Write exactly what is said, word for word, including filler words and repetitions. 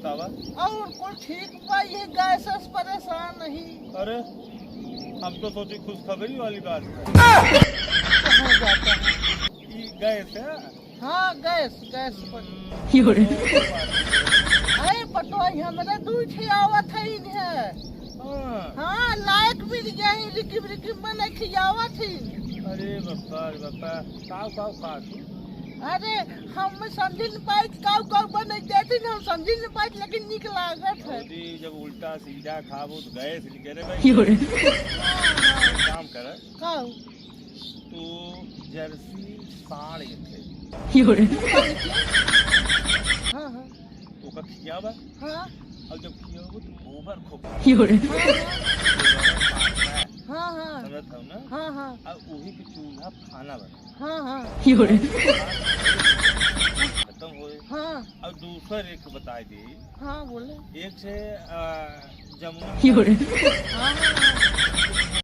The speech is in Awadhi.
बतावा। और कुल ठीक बा, ये गैस से परेशान नहीं। अरे, हम तो सोची खुशखबरी वाली बात है। हो जाता है। ई गैस है? हाँ, गैस, गैस पर। हम्म। अरे, पटवाई, हमरे दू ठे आवत है इन्हें। हाँ। हाँ, लायक मिल गया है, रिकिम, रिकिम बने खियावत है। अरे बप्पा, अरे बप्पा, काव, काव, काव? अरे, हम समझी न पाई, काव, काव बने देती न, हम समझी न पाई, लेकिन निक लागत है। अरे, जब उल्टा सीधा खाबो तो गैस निकले भाई। यो रे। काम कर। काव? तो जर्सी साढ़ एक है। यो रे। हाँ, हाँ। ओका खियावा। हाँ। और जब खियावा तो गोबर खूब। यो रे। हाँ, हाँ। हाँ, हाँ। समझत हो ना? हाँ, हाँ। और वही के चूल्हा खाना बना। हाँ, हाँ। यो रे। खत्म होए। हाँ। और दूसर एक बताई दी। हाँ, बोले। एक से, आ, जमुना। यो रे। हाँ, हाँ।